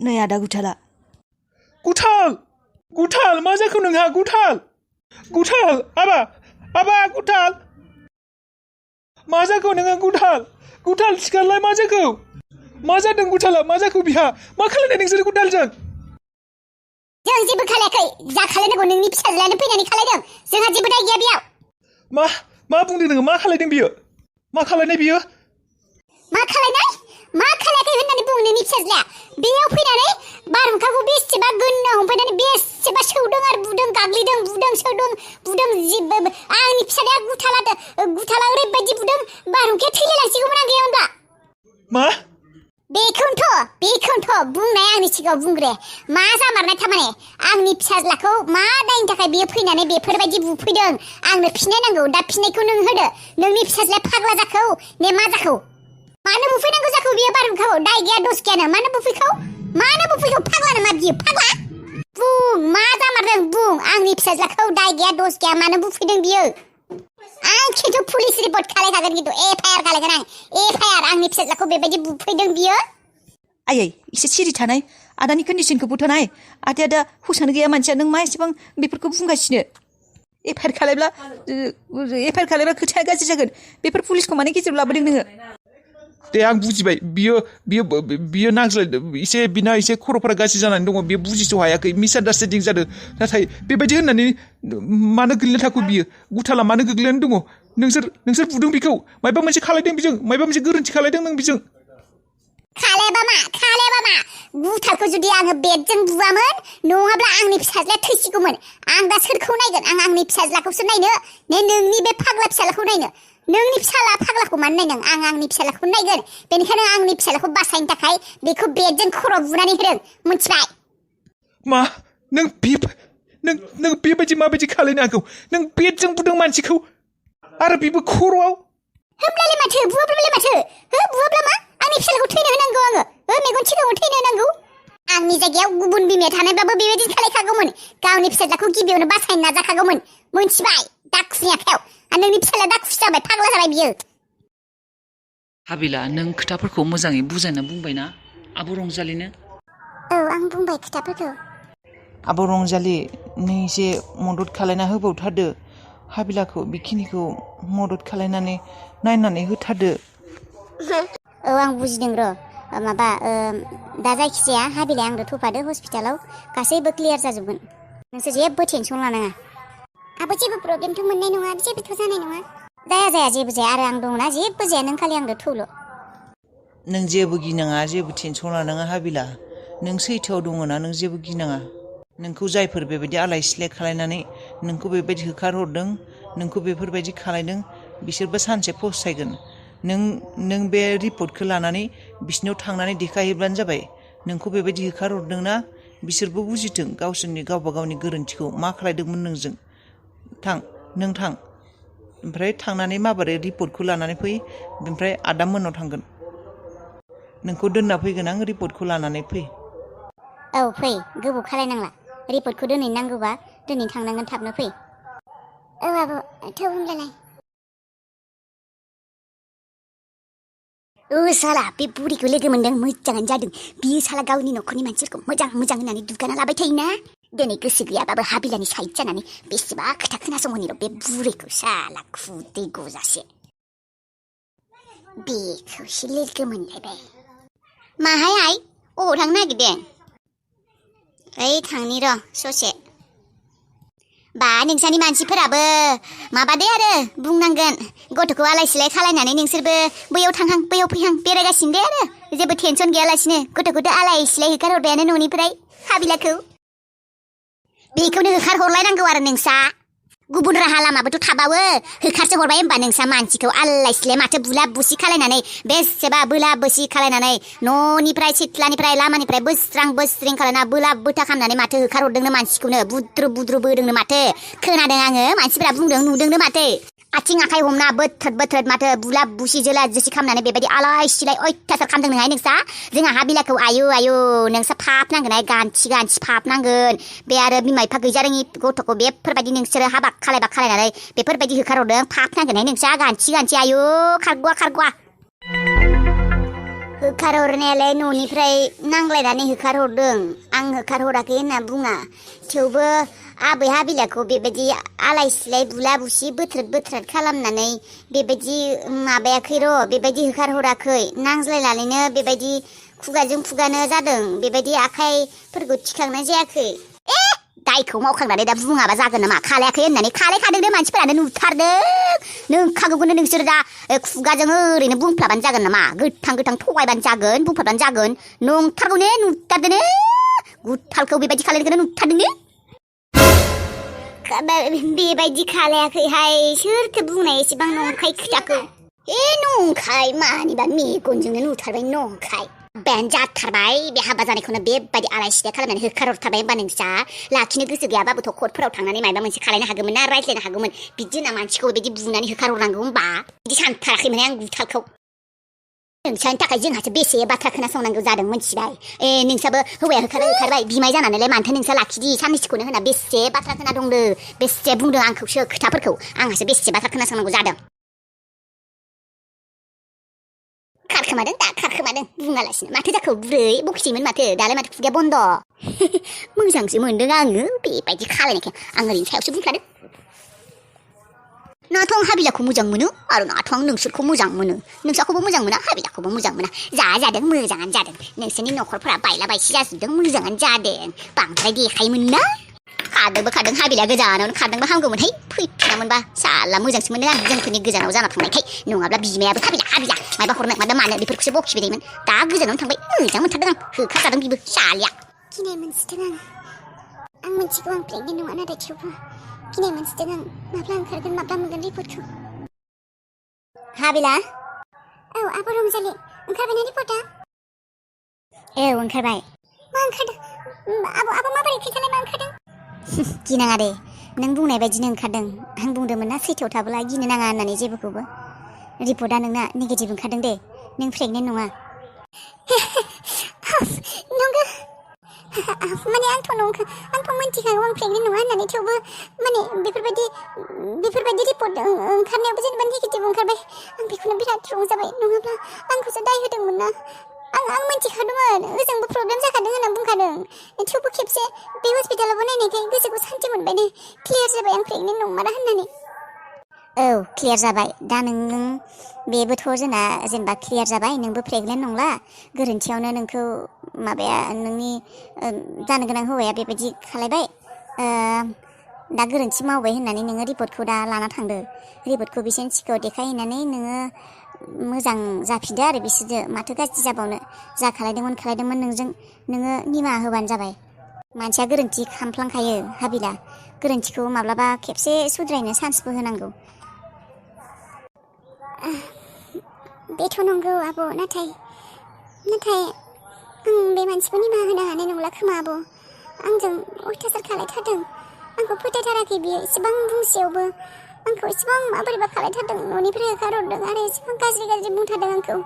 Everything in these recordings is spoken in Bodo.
नै आदा गुथाला गुथाल मा जाखो नोंहा गुथाल आबा गुथाल मा जाखो नोङो गुथाल सिखारलाय मा जाखो मा जादों गुथाला मा जाखो बिहा मा खालायनाय नोंसोर गुथालजों जों जेबो खालायाखै जा खालायनांगौ नोंनि फिसाज्लायानो फैनानै खालायदों जोंहा जेबो दाय गैया बेयाव मा बुंदों नोङो मा खालायदों बियो मा खालायनाय बियो मा खालायाखै होननानै बुङो नोंनि फिसाज्लाया बेयाव फैनानै बारहुंखाखौ बेसेबा गोनना हमफैनानै बेसेबा सौदों आरो बुदों गाग्लिदों बुदों सौदों बुदों आंनि फिसाज्लाया गुथाला ओरैबायदि बुदों बारहुंखाया थैलायलांसिगौमोन आं गैयामोनब्ला मा बेखौनोथ' बुंनाय आंनि सिगाङाव बुंग्रे मा जामारनाय थारमाने आंनि फिसाज्लाखौ मा दायनि थाखाय बियो फैनानै बेफोरबायदि बुफैदों आंनो फिनाय नांगौ दा फिनायखौ नों होदो नोंनि फिसाज्लाया फाग्ला जाखौ ने मा जाखौ मानो बुफैनांगौ जाखौ बियो बारहुंखाखौ दाय गैया दस गैयानो मानो बुफैखौ फाग्ला नामा बियो फाग्ला बुं मा जामारदों बुं आंनि फिसाज्लाखौ दाय गैया दस गैया मानो बुफैदों बियो आं खिन्थु पुलिस रिपर्ट खालायखागोन खिन्थु एफआइआर खालायगोन आं एफआइआर आंनि फिसाज्लाखौ बेबायदि बुफैदों बियो आयै एसे सिरि थानाय आदानि कन्डिसनखौ बुथ'नाय आदाया दा हुसानो गैया मानसिया नों मा एसेबां बेफोरखौ बुंगासिनो एफआइआर खालायब्ला खोथाया गाज्रि जागोन बेफोर पुलिसखौ माने गेजेराव लाबोदों नोङो दे आं बुजिबाय बियो नांज्लायदों बिना एसे खर'फोरा गाज्रि जानानै दङ बियो बुजिस' हायाखै मिसआन्डारस्टेन्डिं जादों नाथाय बेबायदि होननानै मानो गोग्लैना थाखो बियो गुथाला मानो गोग्लैनानै दङ नोंसोर बुदों बिखौ मायबा मोनसे खालायदों बिजों मायबा मोनसे गोरोन्थि खालायदों नों बिजों खालायबा मा गुथालखौ जुदि आङो बेटजों बुवामोन नङाब्ला आंनि फिसाज्लाया थैसिगौमोन आं दा सोरखौ नायगोन आं आंनि फिसाज्लाखौसो नायनो ने नोंनि बे फाग्ला फिसाज्लाखौ नायनो नोंनि फिसाला फाग्लाखौ मानो नायदों आं आंनि फिसालाखौ नायगोन बेनिखायनो आंनि फिसालाखौ बासायनो थाखाय बेखौ बेटजों खर' बुनानै होदों मिथिबाय मा नों बेबायदि माबायदि खालायनो हागौ नों बेटजों बुदों मानसिखौ आरो बेबो खर'आव होमब्लालाय माथो बुवाब्लालाय माथो बुवाब्ला मा आंनि फिसालाखौ थैनो होनांगौ आङो मेगन सिगाङाव थैनो होनांगौ आंनि जायगायाव गुबुन बिमाया थानायब्लाबो बेबायदि खालायखागौमोन गावनि फिसाज्लाखौ गिबियावनो बासायनो नाजाखागौमोन मिथिबाय दाखुनि आखायाव आरो नोंनि फिसाला दाखुसो जाबाय फाग्ला जाबाय बियो हाबिला नों खोथाफोरखौ मोजाङै बुजायना बुंबायना आब' रंजालिनो औ आं बुंबाय खोथाफोरखौ आब' रंजालि नों एसे मदद खालायना होबावथारदो हाबिलाखौ बेखिनिखौ मदद खालायनानै नायनानै होथारदो औ आं बुजिदों र' माबा दा जायखिजाया हाबिलाया आंनो थफादो हस्पिटालाव गासैबो क्लियार जाजोबगोन नोंसोर जेबो टेनसन लानाङा आबो जेबो प्रब्लेमथ' मोननाय नङा जेबोथ' जानाय नङा जाया जेबो जाया आरो आं दङना जेबो जाया नों खालि आंनो थौल' नों जेबो गिनाङा जेबो टेनसन लानाङा हाबिला नों सैथोआव दङना नों जेबो गिनाङा नोंखौ जायफोर बेबायदि आलाय सिलाय खालायनानै नोंखौ बेबायदि होखारहरदों नोंखौ बेफोरबायदि खालायदों बिसोरबो सानसे फस्थायगोन नों बे रिपर्टखौ लानानै बिसिनाव थांनानै देखायहैब्लानो जाबाय नोंखौ बेबायदि होखारहरदोंना बिसोरबो बुजिथों गावसोरनि गावबा गावनि गोरोन्थिखौ मा खालायदोंमोन नोंजों नों थां ओमफ्राय थांनानै माबोरै रिपर्टखौ लानानै फै ओमफ्राय आदामोननाव थांगोन नोंखौ दोनना फैगोन आं रिपर्टखौ लानानै फै औ फै गोबाव खालायनांला रिपर्टखौ दिनै नांगौबा दिनै थांनांगोन थाबनो फै औ आब' थौ होमब्लालाय साला बे बुरिखौ लोगो मोनदों मोजाङानो जादों बियो साला गावनि न'खरनि मानसिफोरखौ मोजां होननानै दुगाना लाबाय थायोना दिनै गोसो गैयाबाबो हाबिलानि साइड जानानै बेसेबा खोथा खोनासंहरनि र' बे बुरिखौ साला खुदै गजासे बेखौसो लोगो मोनलायबाय माहाय अबाव थांनो नागिरदों ओइ थांनि र' ससे बा नोंसानि मानसिफोराबो माबादे आरो बुंनांगोन गथ'खौ आलाय सिलाय खालायनानै नोंसोरबो बैयाव थांहां बैयाव फैहां बेरायगासिनो दे आरो जेबो टेनसन गैयालासिनो गथ'खौथ' आलाय सिलाय होखारहरबायानो न'निफ्राय हाबिलाखौ बेखौनो होखारहरलायनांगौ आरो नोंसा गुबुन राहा लामाबोथ' थाबावो होखारसो हरबाय होमबा नोंसा मानसिखौ आलाय सिलाय माथो बुला बुसि खालायनानै बेसेबा बोला बोसि खालायनानै न'निफ्राय सिथ्लानिफ्राय लामानिफ्राय बोस्रिं खालायना बोला बोथा खालामनानै माथो होखारहरदोंनो मानसिखौनो बुद्रु बोदोंनो माथो खोनादों आङो मानसिफोरा बुंदों नुदोंनो माथो आथिं आखाइ हमना बोथ्रोद माथो बुला बुसि जोला जोसि खालामनानै बेबायदि आलाय सिलाय अयथासार खालामदों नोंहाय नोंसा जोंहा हाबिलाखौ आयु नोंसा फाप नांगोनहाय गान्थि फाप नांगोन बे आरो बिमा बिफा गैजारोङि गथ'खौ बेफोरबायदि नोंसोरो हाबा खालायनानै बेफोरबायदि होखारहरदों फाप नांगोनहाय नोंसा गान्थि आयु खारग'वा होखारहरनायालाय न'निफ्राय नांलायनानै होखारहरदों आं होखारहराखै होनना बुङा थेवबो आबै हाबिलाखौ बेबायदि आलाय सिलाय बुला बुसि बोथ्रोद खालामनानै बेबायदि माबायाखै र' बेबायदि होखारहराखै नांज्लायनानैनो बेबायदि खुगाजों खुगानो जादों बेबायदि आखाइफोरखौ थिखांनाय जायाखै दायखौ मावखांनानै दा बुङाबा जागोन नामा खालायाखै होननानै खालायखादों दे मानसिफोरानो नुथारदों नोंखागौखौनो नोंसोर दा खुगाजों ओरैनो बुंफ्लाबानो जागोन नामा गोथां थगायबानो जागोन बुंफ्लाबानो जागोन नंथारगौ ने नुथारदों ने गुथालखौ बेबायदि खालायनायखौनो नुथारदों ने बेबायदि खालायाखैहाय सोरथो बुंनाय एसेबां नंखाय खोथाखौ नंखाय मानिबा मेगनजोंनो नुथारबाय नंखाय बेन जाथारबाय बे हाबा जानायखौनो बेबायदि आलाय सिलाय खालामनानै होखारहरथारबाय होनबा नोंसा लाखिनो गोसो गैयाबाबोथ' कर्टफोराव थांनानै माबा मोनसे खालायनो हागौमोन ना रायज्लायनो हागौमोन बिदि होनना मानसिखौ बेबायदि बुनानै होखारहरनांगौ होनबा बिदि सानथाराखैमोन आं गुथालखौ नोंसानि थाखाय जोंहासो बेसे बाथ्रा खोनासंनांगौ जादों मिथिबाय नोंसाबो हौवाया होखारबाय बिमाय जानानैलाय मानोथो नोंसा लाखिदि साननैसोखौनो होना बेसे बाथ्रा खोनादोंनो बेसे बुंदों आंखौसो खोथाफोरखौ आंहासो बेसे बाथ्रा खोनासंनांगौ जादों खारखोमादों बुङालासिनो माथो जाखो बुरै बखिसैमोन माथो दालाय माथो खुगाया बन्द' मोजांसो मोनदों आङो बेबायदि खालायनायखाय आं ओरैनो सायावसो बुंखादों नाथ' आं हाबिलाखौ मोजां मोनो आरो नाथ' आं नोंसोरखौ मोजां मोनो नोंसाखौबो मोजां मोना हाबिलाखौबो मोजां मोना जादों मोजाङानो जादों नोंसोरनि न'खरफोरा बायला बायसि जाजोबदों मोजाङानो जादों बांद्राय देखायोमोन ना खारदों हाबिला गोजानावनो खारदोंबा हामगौमोनहाय फैफिनामोनबा साला मोजांसो मोनो आं जोंफोरनि गोजानाव जाना थांनायखाय नङाब्ला बिमायाबो हाबिला मायबा हरनो माबा मानो बेफोरखौसो बखिबाय थायोमोन दा गोजानावनो थांबाय मोजां मोनथारदों आं होखारजादों बिबो सालिया गिनाय मोनसिदों आं मिथिगौ आं प्रेगनेन्ट नङा नाथाय थेवबो गिनाय मोनसिदों आं माब्ला ओंखारगोन माब्ला मोनगोन रिपर्टखौ हाबिला आब' रंजालि ओंखारबायना रिपर्टआ ओंखारबाय मा ओंखारदों आब' माबोरै खिन्थालाय मा ओंखारदों गिनाङा दे नों बुंनाय बायदिनो ओंखारदों आं बुंदोंमोन ना सैथोआव थाबोला गिनो नाङा होननानै जेबोखौबो रिपर्टआ नोंना नेगेटिभ ओंखारदों दे नों प्रेगनेन्ट नङा नंगौ माने आंथ' मिन्थिखागौ आं प्रेगनेन्ट नङा होननानै थेवबो माने बेफोरबायदि रिपर्ट ओंखारनायावबो जेनेबा नेगेटिभ ओंखारबाय आं बेखौनो बिराद रंजाबाय नङाब्ला आंखौसो दाय होदोंमोन ना आं मिन्थिखादोंमोन ओजोंबो प्रब्लेम जाखादों होनना बुंखादों थेवबो खेबसे बे हस्पिटालावबो नायनायखाय गोसोखौ सान्थि मोनबाय दे क्लियार जाबाय आं प्रेगनेन्ट नंमारा होननानै क्लियार जाबाय दा नों बेबोथ' जोंना जेनेबा क्लियार जाबाय नोंबो प्रेगनेन्ट नंला गोरोन्थियावनो नोंखौ माबाया नोंनि जानो गोनां हौवाया बेबायदि खालायबाय दा गोरोन्थि मावबाय होननानै नोङो रिपर्टखौ दा लाना थांदो रिपर्टखौ बिसोरनि सिगाङाव देखायहैनानै नोङो मोजां जाफिनदो आरो बिसोरजो माथो गाज्रि जाबावनो जा खालायदोंमोन नोङो निमाहा होबानो जाबाय मानसिया गोरोन्थि खालामफ्लांखायो हाबिला गोरोन्थिखौ माब्लाबा खेबसे सुद्रायनो चान्सबो होनांगौ बेथ' नंगौ आब' नाथाय आं बे मानसिखौ निमाहा होनो हानाय नंला खोमा आब' आंजों अयथासार खालायथारदों आंखौ फोथायथाराखै बियो एसेबां बुंसेयावबो आंखौ एसेबां माबोरैबा खालायथारदों न'निफ्राय होखारहरदों आरो एसेबां गाज्रि बुंथारदों आंखौ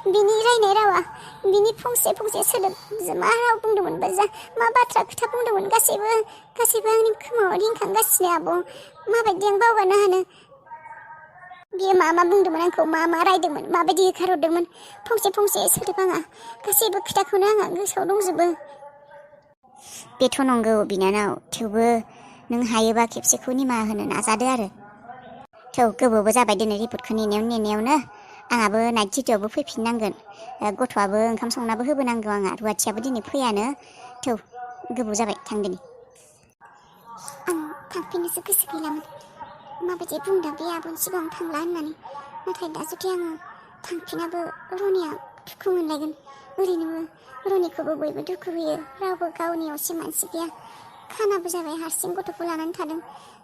बिनि रायनाय रावा बिनि फंसे सोदोब मा राव बुंदोंमोन मा बाथ्रा खोथा बुंदोंमोन गासैबो आंनि खोमायाव रिंखांगासिनो आब' माबायदि आं बावगारनो हानो बियो मा बुंदोंमोन आंखौ मा रायदोंमोन माबायदि होखारहरदोंमोन फंसे सोदोब आंहा गासैबो खोथाखौनो आंहा गोसोआव दंजोबो बेथ' नंगौ बिनानाव थेवबो नों हायोबा खेबसेखौ निमाहा होनो नाजादो आरो गोबावबो जाबाय दिनै रिपर्टखौ नेनायावनो आंहाबो नाइट डिउटियावबो फैफिननांगोन गथ'आबो ओंखाम संनाबो होबोनांगौ आंहा रुवाथियाबो दिनै फैयानो गोबाव जाबाय थांदिनि आं थांफिननोसो गोसो गैलामोन माबायदि बुंदों बे आब'नि सिगाङाव थांला होननानै नाथाय दा जुदि आङो थांफिनाबो रनिया दुखु मोनलायगोन ओरैनोबो रनिखौबो बयबो दुखु होयो रावबो गावनि असे मानसि गैया खानाबो जाबाय हारसिं गथ'खौ लानानै थादों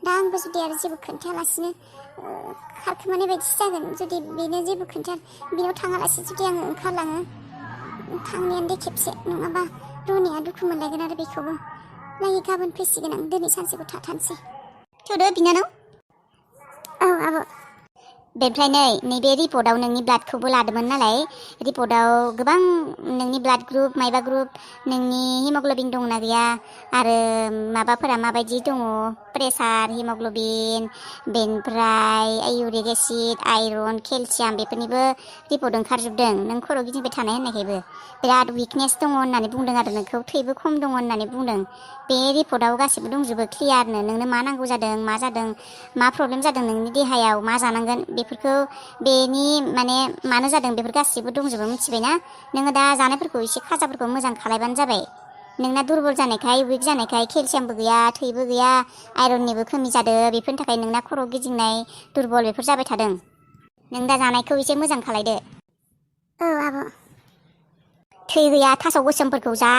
दा आंबो जुदि आरो जेबो खोन्थायालासिनो खारखोमानाय बायदिसो जागोन जुदि बेनो जेबो बेनाव थाङालासे जुदि आङो ओंखारलाङो थांनायानो दे खेबसे नङाबा रनिया दुखु मोनलायगोन आरो बेखौबो नायै गाबोन फैसिगोन आं दिनै सानसेखौ थाथानसै थौदो बिनानाव आब' बेनिफ्राय नैबे रिपर्टआव नोंनि ब्लाडखौबो लादोंमोन नालाय रिपर्टआव गोबां नोंनि ब्लाड ग्रुप मायबा ग्रुप नोंनि हिमग्ल'बिन दंना गैया आरो माबाफोरा माबायदि दङ प्रेसार हिमग्ल'बिन बेनिफ्राय इउरिक एसिड आयरन केलसियाम बेफोरनिबो रिपर्ट ओंखारजोबदों नों खर' गिदिंबाय थानाय होननायखायबो बिराद उइकनेस दङ होननानै बुंदों आरो नोंखौ थैबो खम दङ होननानै बुंदों बे रिपर्टआव गासिबो दंजोबो क्लियारनो नोंनो मा नांगौ जादों मा प्रब्लेम जादों नोंनि देहायाव मा जानांगोन बेफोरखौ बेनि माने मानो जादों बेफोर गासिबो दंजोबो मिथिबायना नोङो दा जानायफोरखौ एसे खाजाफोरखौ मोजां खालायबानो जाबाय नोंना दुरबल जानायखाय उइक जानायखाय केलसियामबो गैया थैबो गैया आयरननिबो खमि जादों बेफोरनि थाखाय नोंना खर' गिदिंनाय दुरबल बेफोर जाबाय थादों नों दा जानायखौ एसे मोजां खालायदो औ आब' थै गैया थास' गोसोमफोरखौ जा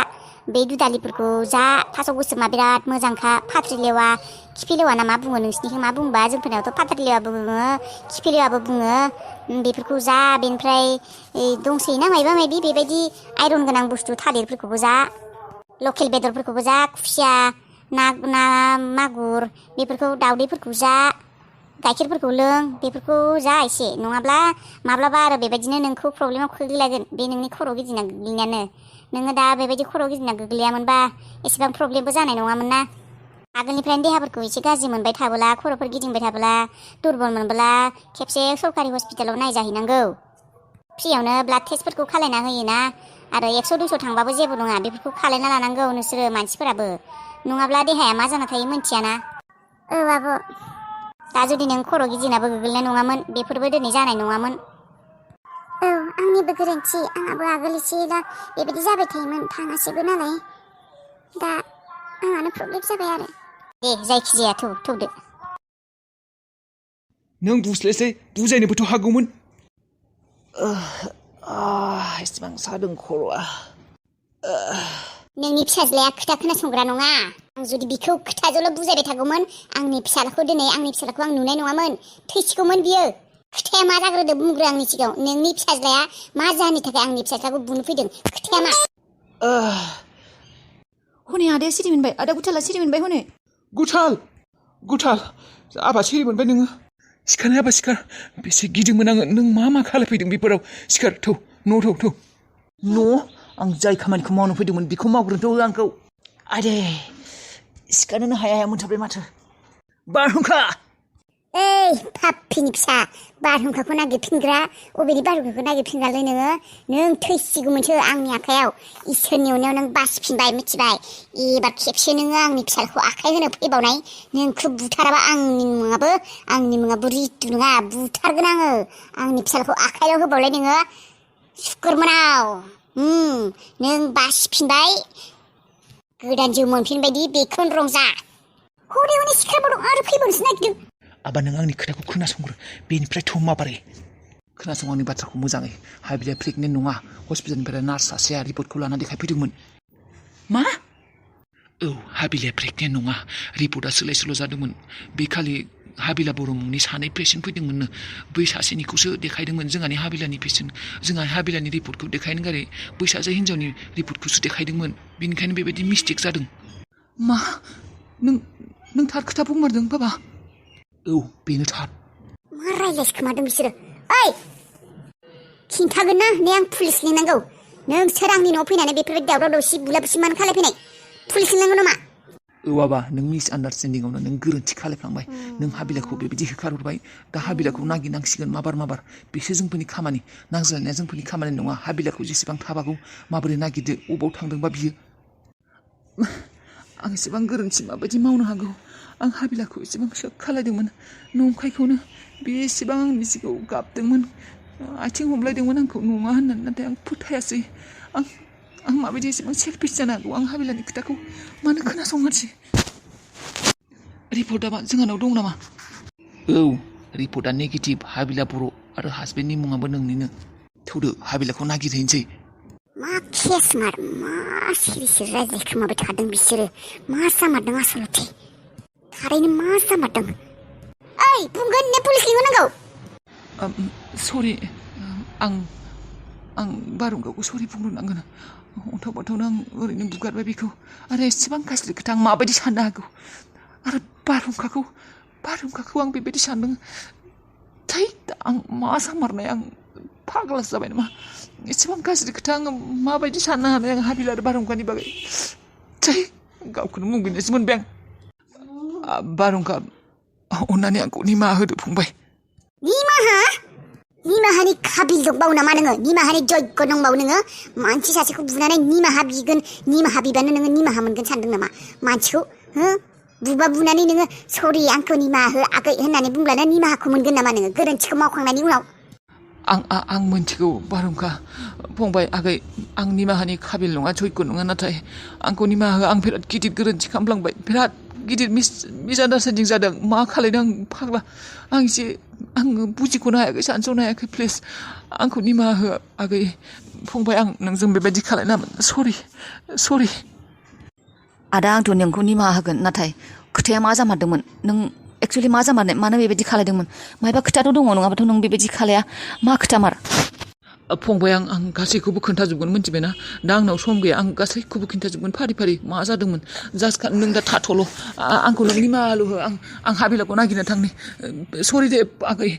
बे दुदालिफोरखौ जा थास' गोसोमा बिराद मोजांखा फाथ्रिलेवा खिफिलेवा ना मा बुङो नोंसिनिखौ मा बुंबा जोंफोरनावथ' फाथ्रिलेवाबो बुङो खिफिलेवाबो बुङो बेफोरखौ जा बेनिफ्राय दंसोयोना मायबा मायबि बेबायदि आयरन गोनां बुस्थु थालिरफोरखौबो जा लकेल बेदरफोरखौबो जा खुसिया ना मागुर बेफोरखौ दाउदैफोरखौ जा गाइखेरफोरखौ लों बेफोरखौ जा एसे नङाब्ला माब्लाबा आरो बेबायदिनो नोंखौ प्रब्लेमाव खोख्लैलायगोन बे नोंनि खर' गिदिंना गोग्लैनायानो नोङो दा बेबायदि खर' गिदिंना गोग्लैयामोनबा एसेबां प्रब्लेमबो जानाय नङामोन ना आगोलनिफ्रायनो देहाफोरखौ एसे गाज्रि मोनबाय थाबोला खर'फोर गिदिंबाय थाबोला दुरबल मोनबोला खेबसे सरकारि हस्पिटालाव नायजाहैनांगौ फ्रियावनो ब्लाड टेस्टफोरखौ खालायना होयोना आरो 100-200 थांबाबो जेबो नङा बेफोरखौ खालायना लानांगौ नोंसोरो मानसिफोराबो नङाब्ला देहाया मा जाना थायो मिन्थियाना औ आब' दा जुदि नों खर' गिदिंनाबो गोग्लैनाय नङामोन बेफोरबो दिनै जानाय नङामोन औ आंनिबो गोरोन्थि आंहाबो आगोल एसे दा बेबायदि जाबाय थायोमोन थाङासैबो नालाय दा आंहानो प्रब्लेम जाबाय आरो दे जायखिजाया थौदो नों बुस्लायसै बुजायनोबोथ' हागौमोन एसेबां सादों खर'आ नोंनि फिसाज्लाया खोथा खोनासंग्रा नङा आं जुदि बिखौ खोथाजोंल' बुजायबाय थागौमोन आंनि फिसालाखौ आं नुनाय नङामोन थैसिगौमोन बियो खोथाया मा जाग्रोदो बुंग्रो आंनि सिगाङाव नोंनि फिसाज्लाया मा जाहोननि थाखाय आंनि फिसाज्लाखौ बुनो फैदों खोथाया मा हनै आदाया सिरि मोनबाय आदा गुथाला सिरि मोनबाय हनै गुथाल आबा सिरि मोनबाय नोङो सिखार आबा सिखार बेसे गिदोंमोन आङो नों मा खालायफैदों बेफोराव सिखार थौ न' आं जाय खामानिखौ मावनो फैदोंमोन बेखौ मावग्रोनोथ' आंखौ आरे सिखारनोनो हाया मोनथारबाय माथो बारहुंखा ओइ पाप्पिनि फिसा बारहुंखाखौ नागिरफिनग्रा अबेनि बारहुंखाखौ नागिरफिनग्रालै नों थैसिगौमोनसो आंनि आखायाव इसोरनि अननायाव नों बासिफिनबाय मिथिबाय एबार खेबसे नोङो आंनि फिसाखौ आखाइ होनो फैबावनाय नोंखौ बुथाराबा आंनि मुङाबो रितु नङा बुथारगोन आङो आंनि फिसाखौ आखाइयाव होबावलाय नोङो सुकुरमोनाव नों बासिफिनबाय गोदान जिउ मोनफिनबायदि बेखौनो रंजा हनै सिखारबावदों आरो फैबावनोसो नागिरदों आबा नों आंनि खोथाखौ खोनासंग्रो बेनिफ्राय थौ माबारै खोनासं आंनि बाथ्राखौ मोजाङै हाबिलाया प्रेगनेन्ट नङा हस्पिटालनिफ्राय नार्स सासेया रिपर्टखौ लाना देखायफैदोंमोन मा औ हाबिलाया प्रेगनेन्ट नङा रिपर्टआ सोलाय सोल' जादोंमोन बे खालि हाबिला बर' मुंनि 2 पेसेन्ट फैदोंमोननो बै सासेनिखौसो देखायदोंमोन जोंहानि हाबिलानि पेसेन्ट जोंहा हाबिलानि रिपर्टखौ देखायनो गारै बै सासे हिन्जावनि रिपर्टखौसो देखायदोंमोन बेनिखायनो बेबायदि मिस्टेक जादों मा नों थार खोथा बुंमारदों बाबा औ बेनो थार मा रायज्लायखोमादों बिसोरो ओइ खिन्थागोन ना ने आं पुलिस लिंनांगौ नों सोर आंनि न'आव फैनानै बेफोरबायदि दावराव दावसि बुला बुसि मानो खालायफैनाय पुलिस लिंनांगौ नामा औ आबा नों मिस आन्डारस्टेन्डिंआवनो नों गोरोन्थि खालायफ्लांबाय नों हाबिलाखौ बेबायदि होखारहरबाय दा हाबिलाखौ नागिरनांसिगोन माबार बेसो जोंफोरनि खामानि नांज्लायनाया जोंफोरनि खामानि नङा हाबिलाखौ जेसेबां थाबागौ माबोरै नागिरदो अबाव थांदोंबा बियो आं एसेबां गोरोन्थि माबायदि मावनो हागौ आं हाबिलाखौ एसेबां सक खालायदोंमोन नंखायखौनो बे एसेबां आंनि सिगाङाव गाबदोंमोन आथिं हमलायदोंमोन आंखौ नङा होननानै नाथाय आं फोथायासै आं माबायदि एसेबां सेल्फिश जानो हागौ आं हाबिलानि खोथाखौ मानो खोनासङासै रिपर्टआ जोंहानाव दं नामा औ रिपर्टआ नेगेटिभ हाबिला बर' आरो हासबेन्डनि मुङाबो नोंनिनो थौदो हाबिलाखौ नागिरहैनोसै मा केस मा सिरि रायज्लायखोमाबाय थादों बिसोरो मा जामारदों आसलथे थारैनो मा जामारदों ओइ बुंगोन ने पुलिस लिंहरनांगौ सरि आं बारहुंखाखौ सरि बुंग्रोनांगोन अन्थाव बाथावनो आं ओरैनो बुगारबाय बेखौ आरो एसेबां गाज्रि खोथा आं माबायदि साननो हागौ आरो बारहुंखाखौ आं बेबायदि सानदों थै आं मा सामारनाय आं फाग्लासो जाबाय नामा एसेबां गाज्रि खोथा आङो माबायदि साननो हानाय आं हाबिल आरो बारहुंखानि बागै थै गावखौनो मुगैनायसो मोनबाय आं बारहुंखा अन्नानै आंखौ निमाहा होदो फंबाय निमाहानि खाबिल दंबावो नामा नोङो निमाहानि जयग दंबावो नोङो मानसि सासेखौ बुनानै निमाहा बिगोन निमाहा बिबानो नोङो निमाहा मोनगोन सानदों नामा मानसिखौ बुबा बुनानै नोङो सरि आंखौ निमाहा हो आगै होननानै बुंब्लानो निमाहाखौ मोनगोन नामा नोङो गोरोन्थिखौ मावखांनायनि उनाव आं मोनथिगौ बारहुंखा फंबाय आगै आं निमाहानि खाबिल नङा जयग नङा नाथाय आंखौ निमाहा हो आं बिराद गिदिर गोरोन्थि खालामफ्लांबाय बिराद गिदिर मिसआन्डारस्टेन्डिं जादों मा खालायदों आं फाग्ला आङो बुजिख'नो हायाखै सानस'नो हायाखै प्लिज आंखौ निमाहा हो आगै फंबाय आं नोंजों बेबायदि खालायनामोन सरि आदा आंथ' नोंखौ निमाहा होगोन नाथाय खोथाया मा जामारदोंमोन नों एक्सुवेलि मा जामारनाय मानो बेबायदि खालायदोंमोन मायबा खोथाथ' दङ नङाबाथ' नों बेबायदि खालाया मा खोथामार फंबाय आं गासैखौबो खोन्थाजोबगोन मिन्थिबायना दा आंनाव सम गैया आं गासैखौबो खिन्थाजोबगोन फारि मा जादोंमोन जास्ट नों दा थाथ'ल' आंखौ नों निमाहाल' हो आं हाबिलाखौ नागिरनो थांनि सरि दे आगै